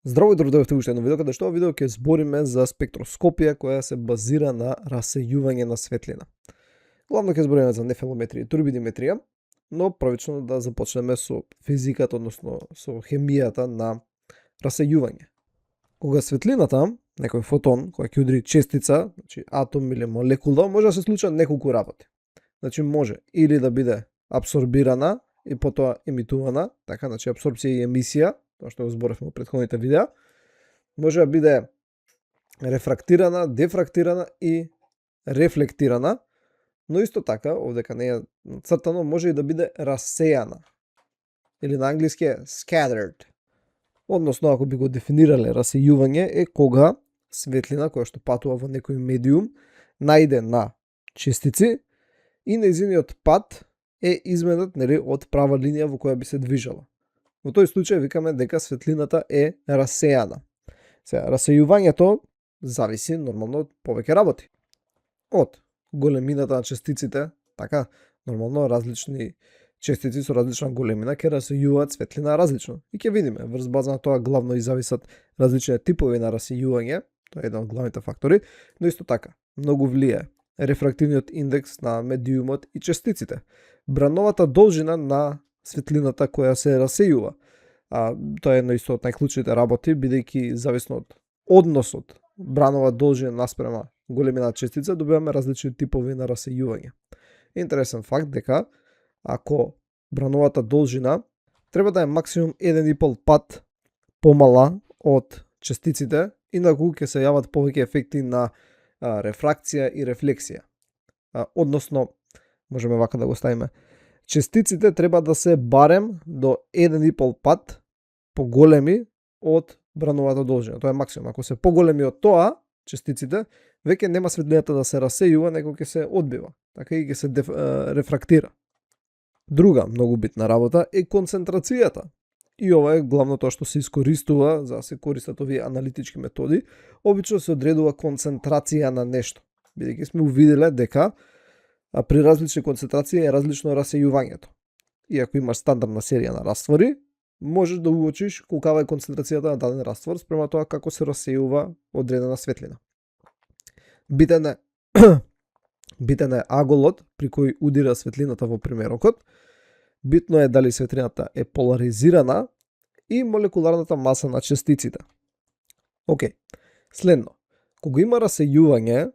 Здраво и добро дојдовте уште едно видео, каде што видео ќе збориме за спектроскопија која се базира на расејување на светлина. Главно ќе збориме за нефелометрија и турбидиметрија, но првично да започнеме со физиката, односно со хемијата на расејување. Кога светлината, некој фотон, која ќе удри честица, значи атом или молекула, може да се случат неколку работи. Значи може или да биде апсорбирана и потоа емитувана, така, значи апсорбција и емисија, тоа што го зборавме во претходните видеа, може да биде рефрактирана, дефрактирана и рефлектирана, но исто така, овдека не е цртано, може и да биде расејана, или на англиски е scattered. Односно, ако би го дефинирале расејување, е кога светлина која што патува во некој медиум најде на честици и нејзиниот пат е изменет, нели, од права линија во која би се движела. Во тој случај викаме дека светлината е расејана. Сега, расејувањето зависи нормално од повеќе работи. Од големината на честиците, така, нормално различни честици со различна големина ќе расејуваат светлина различно. И ќе видиме, врз база на тоа главно и зависат различни типови на расејување, тоа е еден од главните фактори, но исто така, многу влијае рефрактивниот индекс на медиумот и честиците, брановата должина на светлината која се расејува. Тоа е едно исто од најклучните работи, бидејќи зависно од односот бранова должина наспрема големина честица, добиваме различни типови на расејување. Интересен факт дека ако брановата должина треба да е максимум 1,5 пат помала од честиците, инаку ќе се јават повеќе ефекти на рефракција и рефлексија. Односно, можеме вака да го ставиме, честиците треба да се барем до 1,5 пат поголеми од брановата должина. Тоа е максимум. Ако се поголеми од тоа, честиците, веќе нема светлината да се расејува, него ќе се одбива. Така и ќе се рефрактира. Друга многу битна работа е концентрацијата. И ова е главно тоа што се искористува, за да се користат овие аналитички методи. Обично се одредува концентрација на нешто. Бидејќи сме увиделе дека при различни концентрации е различно расејувањето. И ако имаш стандардна серија на раствори, можеш да уочиш колкава е концентрацијата на даден раствор спрема тоа како се расејува одредена светлина. Битен е аголот при кој удира светлината во примерокот. Битно е дали светлината е поларизирана и молекуларната маса на честиците. Океј. Следно, кога има расејување,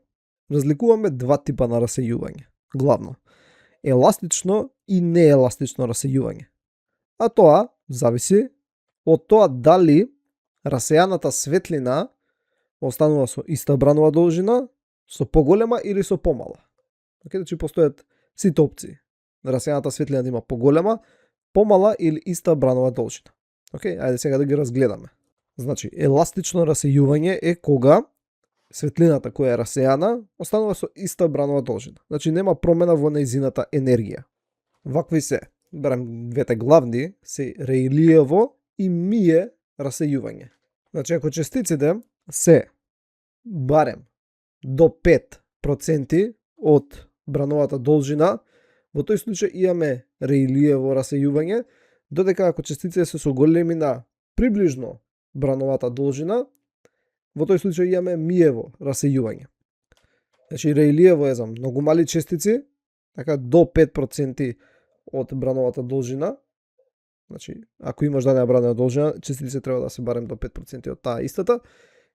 разликуваме два типа на расејување. Главно, еластично и нееластично расејување. А тоа зависи од тоа дали расејаната светлина останува со иста бранова должина, со поголема или со помала. Значи постојат сите опции. Расејаната светлина да има поголема, помала или иста бранова должина. Ајде сега да ги разгледаме. Значи, еластично расејување е кога светлината која е расејана останува со иста бранова должина. Значи нема промена во нејзината енергија. Вакви се, барем двете главни, се Рејлиево и Мие расејување. Значи ако честиците се барем до 5% од брановата должина, во тој случај имаме Рејлиево расејување, додека ако честиците се со големина приближно брановата должина, во тој случај имаме Миево расејување. Значи Рејлиево е за многу мали честици, така до 5% од брановата должина. Значи, ако имаш дадена бранова должина, честиците треба да се барем до 5% од таа истата.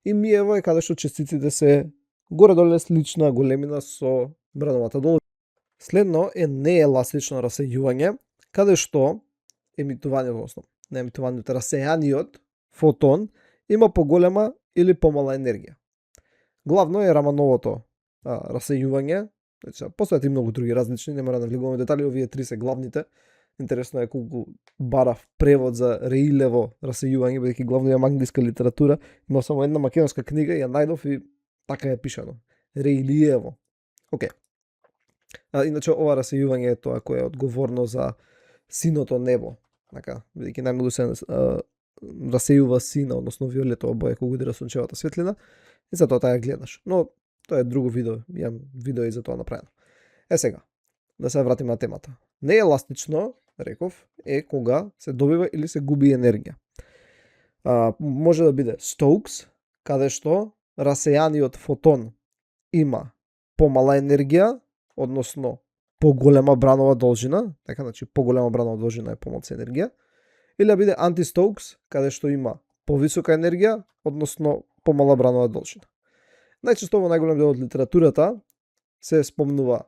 И Миево е каде што честиците се горе-долу слична големина со брановата должина. Следно е нееластично расејување, каде што емитувањето, односно, не емитувањето, расејаниот фотон има поголема или помала енергија. Главно е Рамановото расејување, значи постојат и многу други различни, не мора да влегуваме детали, овие три се главните. Интересно е колку барав превод за Рејлево расејување, бидејќи главно имам англиска литература, има само една македонска книга и ја најдов и така е пишано. Рејлиево. Океј. Иначе ова расејување е тоа кое е одговорно за синото небо, така, бидејќи најмногу се расејува сина, односно виолетова боја кога удира сончевата светлина, и затоа таа ја гледаш. Но тоа е друго видео, имам видео и за тоа направено. Сега, да се вратиме на темата. Нееластично, реков, е кога се добива или се губи енергија. Може да биде Stokes, каде што расејаниот фотон има помала енергија, односно поголема бранова должина, така, значи поголема бранова должина е помалку енергија, или да биде Anti-Stokes, каде што има повисока енергија, односно помала бранова должина. Најчесто во најголем дел од литературата се спомнува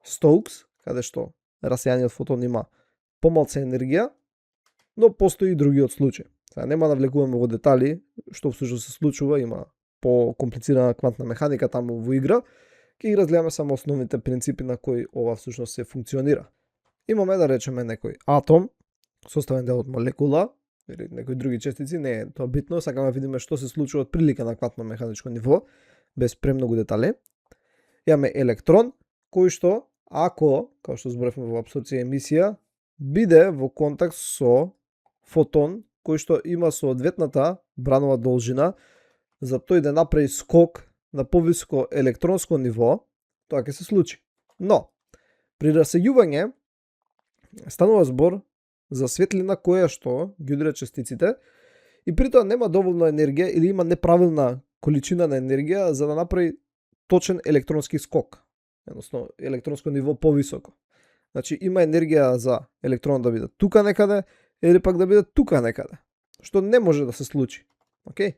Stokes, каде што расејаниот фотон има помалку енергија, но постои и другиот случај. Сега нема да влегуваме во детали што всушност се случува, има по-комплицирана квантна механика таму во игра. Ќе ги разгледаме само основните принципи на кои ова всушност се функционира. Имаме, да речеме, некој атом, составен дел од молекула, или некои други честици, не е тоа битно, сакаме да видиме што се случува од прилика на квантно механичко ниво, без премногу детали. Имаме електрон, кој што, ако, како што зборевме во абсорбција и емисија, биде во контакт со фотон, кој што има соодветната бранова должина, за тој да направи скок на повисоко електронско ниво, тоа ќе се случи. Но, при расејување станува збор за светлина која што ги удира частиците и при тоа нема доволно енергија или има неправилна количина на енергија за да направи точен електронски скок, односно електронско ниво повисоко. Значи има енергија за електрон да биде тука некаде или пак да биде тука некаде, што не може да се случи. Океј?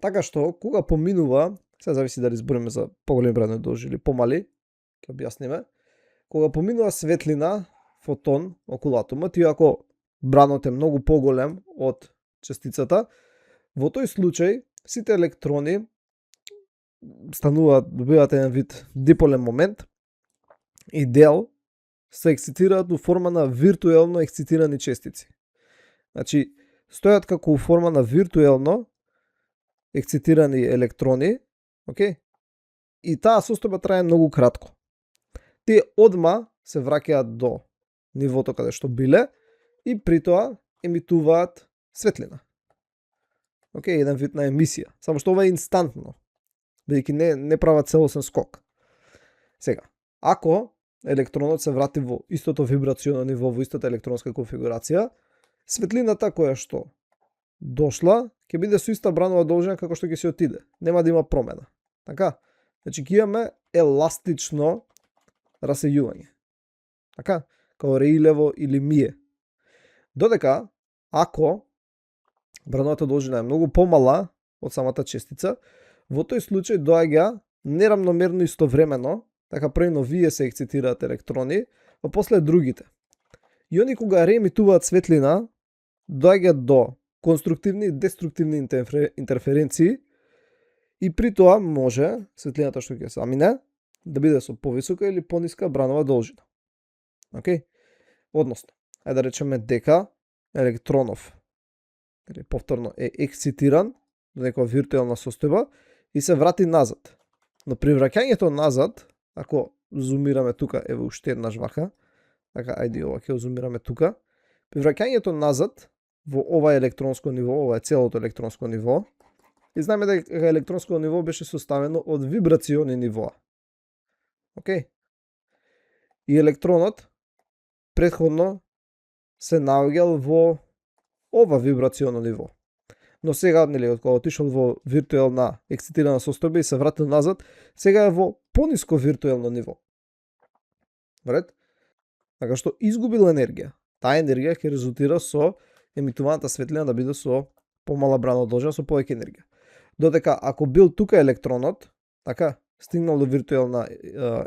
Така што кога поминува, се зависи дали збориме за поголеми бранови должини или помали, ќе објасниме. Кога поминува светлина, фотон околу атомот, и ако бранот е многу поголем од частицата, во тој случај сите електрони добиваат еден вид диполен момент и дел се ексцитираат во форма на виртуелно ексцитирани честици. Значи, стојат како во форма на виртуелно ексцитирани електрони, окей? И таа состојба трае многу кратко. Тие одма се враќаат до нивото каде што биле и при тоа емитуваат светлина. Океј, еден вид на емисија. Само што ова е инстантно, бидејќи не прават целосен скок. Сега, ако електронот се врати во истото вибрационо ниво, во истата електронска конфигурација, светлината која што дошла ќе биде со иста бранова должина како што ќе се отиде. Нема да има промена. Така? Значи ќе имаме еластично расејување. Така? Као Реилево или Мие. Додека, ако брановата должина е многу помала од самата честица, во тој случај доаѓа неравномерно истовремено, така првно вие се ексцитираат електрони, а после другите. И они кога реемитуваат светлина, доаѓаат до конструктивни и деструктивни интерференции и при тоа може светлината што ќе замине да биде со повисока или пониска бранова должина. Океј? Односно, ајде да речеме дека електронов или повторно е ексцитиран до некоја виртуелна состојба и се врати назад. Но при враќањето назад, ако зумираме тука, ево уште една жвака, така ајде ова ќе зумираме тука, при враќањето назад во ова електронско ниво, ова е целото електронско ниво, и знаеме дека електронско ниво беше составено од вибрациони нивоа. Океј? И електронот претходно се наоѓал во ова вибрационо ниво. Но сега, нели, од кога отишол во виртуелна ексцитирана состојба и се вратил назад, сега е во пониско виртуелно ниво. Вред? Така што изгубил енергија. Таа енергија ќе резултира со емитуваната светлина да биде со помала бранова должина, со повеќе енергија. Додека ако бил тука електронот, така, стигнал до виртуелна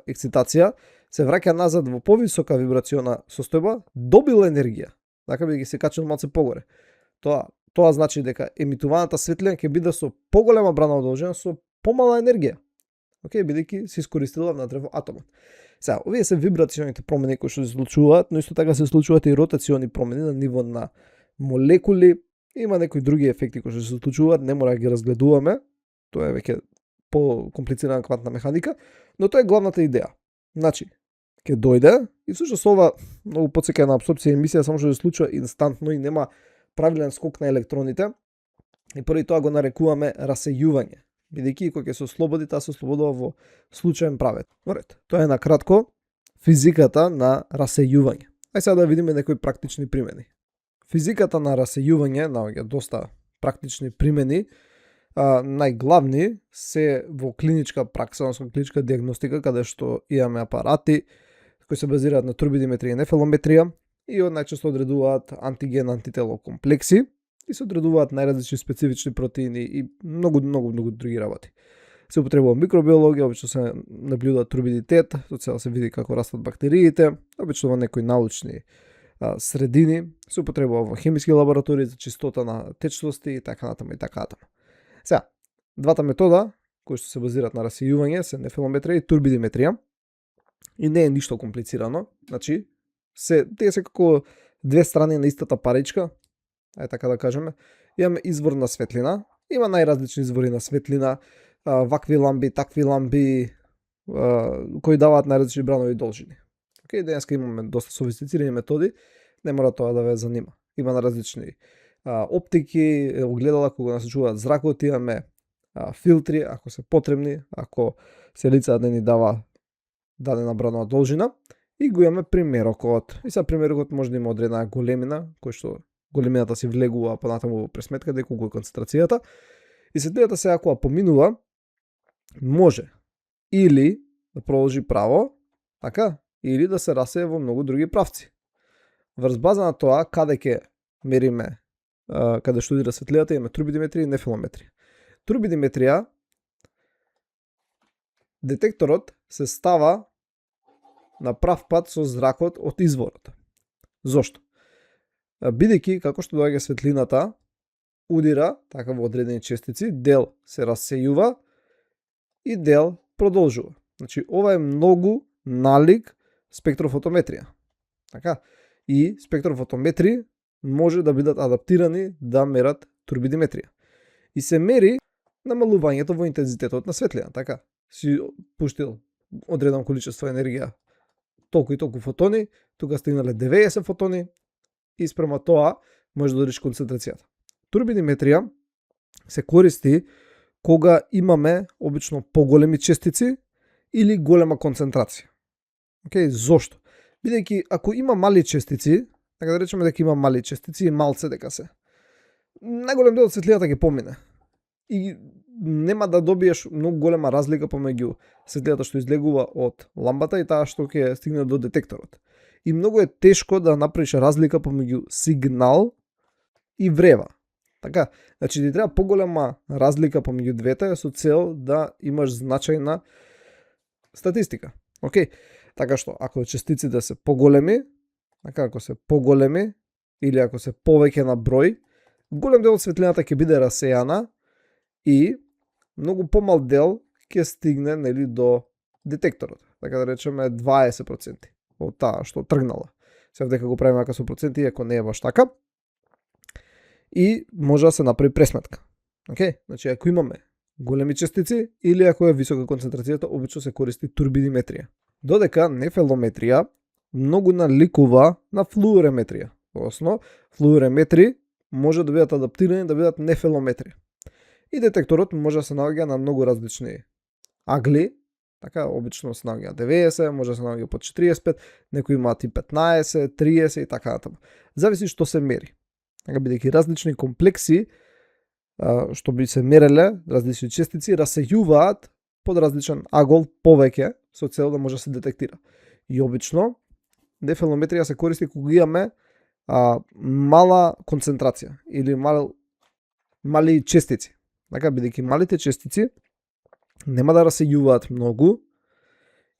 ексцитација, се враќа назад во повисока вибрациона состојба, добил енергија, така би ги се качил малце погоре. Тоа значи дека емитуваната светлина ќе биде со поголема бранова должина, со помала енергија. Океј, бидејќи се искористила внатре во атомот. Сега, овие се вибрационите промени кои што се случуваат, но исто така се случуваат и ротациони промени на ниво на молекули. Има некои други ефекти кои што се случуваат, не мора да ги разгледуваме. Тоа е веќе по-комплицирана квантна механика, но тоа е главната идеја. Значи, ќе дојде и всушност ова многу потсеќа на абсорбција и емисија, само што се случува инстантно и нема правилен скок на електроните. И поради тоа го нарекуваме расејување, бидејќи кога ќе се ослободи, таа се ослободува во случаен правец. Наред. Тоа е на кратко физиката на расејување. Ај сега да видиме некои практични примери. Физиката на расејување наоѓа доста практични примени. Најглавни се во клиничка пракса, односно клиничка диагностика, каде што имаме апарати кои се базираат на турбидиметрија и нефелометрија и најчесто одредуваат антиген-антитело комплекси и се одредуваат најразлични специфични протеини и многу други работи. Се употребува микробиологија, обично се наблюда турбидитет, со цел се види како растат бактериите, обично во некои научни средини, се употребува во хемиски лаборатории за чистота на течности и така натаму и така натаму. Сега, двата метода кои што се базираат на расејување се нефелометрија и турбидиметрија и не е ништо комплицирано, значи тие се како две страни на истата паричка, така да кажеме. Имаме извор на светлина, има најразлични извори на светлина, вакви ламби, такви ламби, кои даваат најразлични бранови должини. Денеска имаме доста софистицирани методи, не мора тоа да ве занима. Има на различни оптики, огледала кога насочуваат зракот, имаме филтри, ако се потребни, ако се лица да ни дава дадена бранова должина, и го имаме примерокот. И сега примерокот може да има одредена големина, кој што големината се влегува понатаму во пресметка, дека колку е концентрацијата, и светлината се ако поминува, може или да продолжи право, така, или да се расее во многу други правци. Врз база на тоа, каде ќе мериме, каде штудира светлината, имаме турбидиметрија и нефелометрија. Турбидиметрија, детекторот се става на прав пат со зракот од изворот. Зошто? Бидејќи како што доаѓа светлината, удира така во одредени честици, дел се расејува и дел продолжува. Значи, ова е многу налик спектрофотометрија. Така? И спектрофотометри може да бидат адаптирани да мерат турбидиметрија. И се мери намалувањето во интензитетот на светлина. Така? Си пуштил одредено количество енергија, толку и толку фотони, тука стигнале 90 фотони и спрема тоа може да одредиш концентрацијата. Турбидиметрија се користи кога имаме обично поголеми честици или голема концентрација. Зошто? Бидејќи ако има мали честици, така да речеме дека има мали честици и малце дека се, најголем дел од светлината ќе помине. И нема да добиеш многу голема разлика помеѓу светлината што излегува од ламбата и таа што ќе стигне до детекторот. И многу е тешко да направиш разлика помеѓу сигнал и врева. Така, значи ти треба поголема разлика помеѓу двете со цел да имаш значајна статистика. Така што ако честиците се поголеми, така ако се поголеми или ако се повеќе на број, голем дел од светлината ќе биде расејана и многу помал дел ќе стигне до детекторот. Така да речеме 20% од таа што тргнала. Сега дека го правиме со проценти, ако не е баш така. И може да се направи пресметка. Значи ако имаме големи честици или ако е висока концентрацијата, обично се користи турбидиметрија. Додека нефелометрија многу наликува на флуореметрија. Односно, флуореметри може да бидат адаптирани да бидат нефелометри. И детекторот може да се наоѓа на многу различни агли, така обично се наоѓа 90, може да се наоѓа под 45, некои имаат и 15, 30 и така натаму. Зависи што се мери. Така бидејќи различни комплекси што би се мереле, различни честици расејуваат под различен агол повеќе со цел да може да се детектира. И обично нефелометрија се користи кога имаме мала концентрација или мали честици. Така бидејќи малите честици нема да расејуваат многу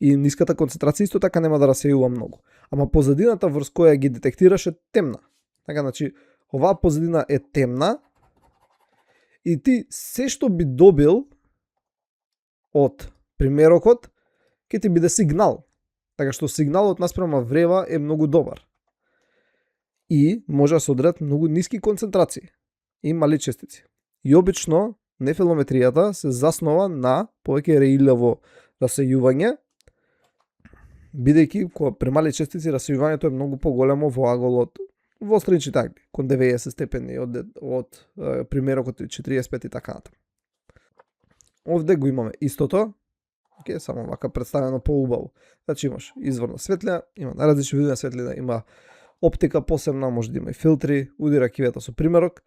и ниската концентрација исто така нема да расејува многу. Ама позадината врз која ги детектираш е темна. Така, значи, оваа позадина е темна и ти се што би добил од примерокот ќе ти биде сигнал. Така што сигналот наспрема врева е многу добар. И може да се одредат многу ниски концентрации и мали честици. И обично нефелометријата се заснова на повеќе реилјаво расејување, бидејќи кога премали честици расејувањето е многу поголемо во аголот во страничните агли, кон 90 степени од примерокот 45 и така натаму. Овде го имаме истото, само вака представено поубаво. Значи имаш изворна светлина, има најразлични видови на светлина, има оптика посебна, може да има и филтри, удира кивета со примерок.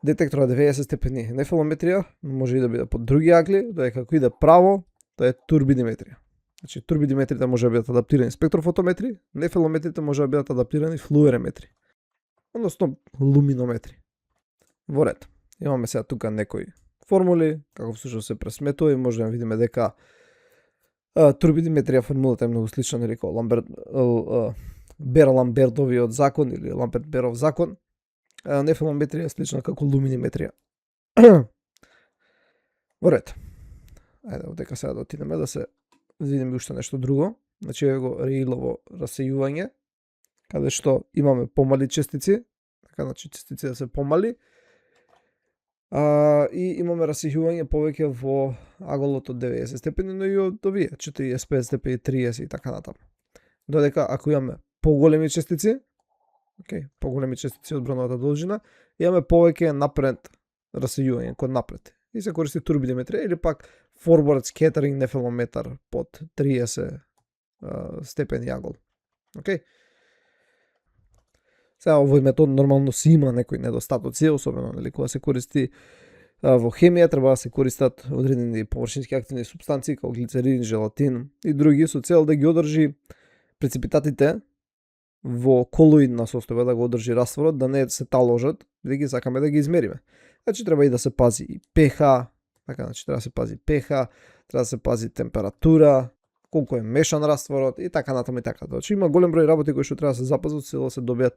Детекторот 90 степени нефалометрија, може и да биде под други агли, додека ако иде право, тоа е турбидиметрија. Значи турбидиметрите може да бидат адаптирани спектрофотометри, нефалометрите може да бидат адаптирани флуерометри, односно луминометри. Во ред. Имаме сега тука некои формули, како всушност се пресметува и може да видиме дека турбидиметрија формулата е многу слична нели како Бер-Ламбертовиот закон или Ламберт-Беров закон. Нефалометрија е слична како луминиметрија. Во ред. Ајде, дека сега да отидеме да се видиме уште нешто друго. Значи го Реилово расејување, каде што имаме помали честици, така значи честици да се помали. И имаме расејување повеќе во аголот од 90 степени, но и од овие 45 степени, 30 и така натаму. Додека ако имаме поголеми честици, поголеми честици од бројновата должина, имаме повеќе напред расејување код напред. И се користи турбидиметрија или пак forward scattering нефалометар под 30 степени агол. Сега овој метод нормално си има некои недостатоци, особено нели кога се користи во хемија, треба да се користат одредени површински активни супстанции како глицерин, желатин и други со цел да ги одржи преципитатите во колоидна состојба, да го одржи растворот, да не се таложат, бидејќи сакаме да ги измериме. Значи треба и да се пази и pH, така значи треба да се пази pH, треба да се пази температура, колку е мешан растворот и така натаму и така. Значи има голем број работи кои што треба да се запазат за да се добијат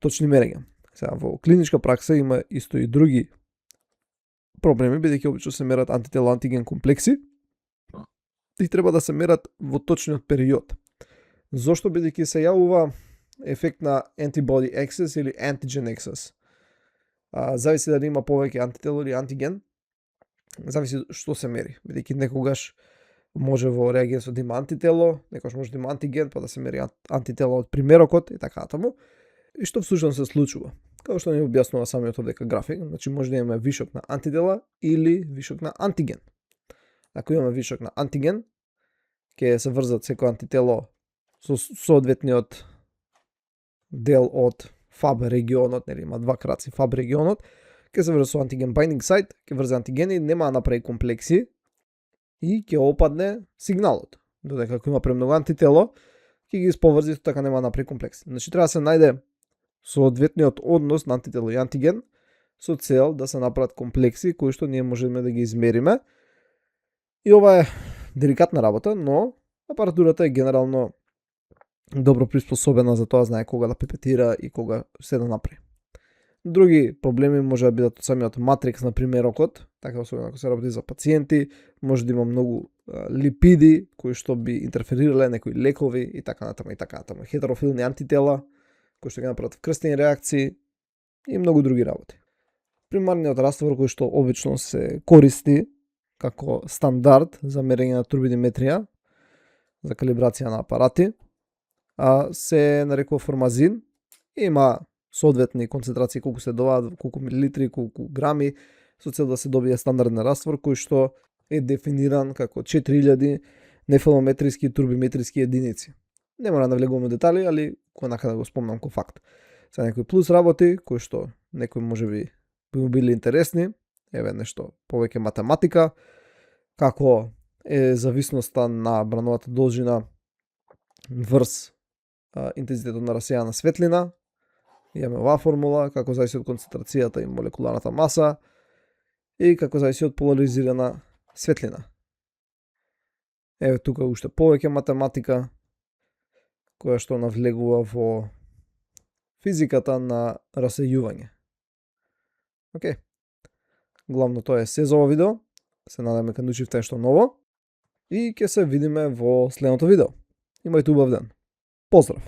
точни мерења. Сега во клиничка пракса има исто и други проблеми, бидејќи обично се мерат антитело антиген комплекси и треба да се мерат во точниот период. Зошто? Бидејќи се јавува ефект на antibody excess или antigen excess. Зависи дали има повеќе антитело или антиген, зависи што се мери. Бидејќи некогаш може во реагенсот да има антитело, некогаш може да има антиген, па да се мери антитело од примерокот и така натаму. И што всушност се случува? Како што ни објаснува самиот овдека график, значи може да имаме вишок на антитела или вишок на антиген. Ако имаме вишок на антиген, ќе се врзат секој антитело со соодветниот дел од Fab регионот, нели има два краци Fab регионот, ќе се врзе со антиген binding site, ќе врзе антигени, нема да направи комплекси и ќе опадне сигналот. Додека ако има премногу антитело, ќе ги исповрзи, така нема да направи комплекси. Значи треба да се најде соодветниот однос на антитело и антиген со цел да се направат комплекси кои што ние можеме да ги измериме. И ова е деликатна работа, но апаратурата е генерално добро приспособена за тоа, знае кога да пипетира и кога се да направи. Други проблеми може да бидат од самиот матрикс на примерокот, така особено ако се работи за пациенти, може да има многу липиди кои што би интерферирале, некои лекови и така натаму и така натаму. Хетерофилни антитела кои што ги направат вкрстени реакции и многу други работи. Примарниот раствор кој што обично се користи како стандард за мерење на турбидиметрија, за калибрација на апарати, се нарекува формазин. Има соодветни концентрации колку се добават, колку милилитри, колку грами, со цел да се добие стандарден раствор кој што е дефиниран како 4000 нефалометриски и турбиметриски единици. Не мора да навлегуваме детали, али конака да го спомнам ко факт. Се некои плюс работи кои што некои можеби би му били интересни, еве нешто повеќе математика, како е зависноста на брановата должина врз интензитетот на расејана светлина. Имаме оваа формула, како зависи од концентрацијата и молекуларната маса и како зависи од поларизирана светлина. Еве тука уште повеќе математика која што навлегува во физиката на расејување. Главно тоа е се за ова видео. Се надаме дека научивте нешто ново и ќе се видиме во следното видео. Имајте убав ден. Поздрав!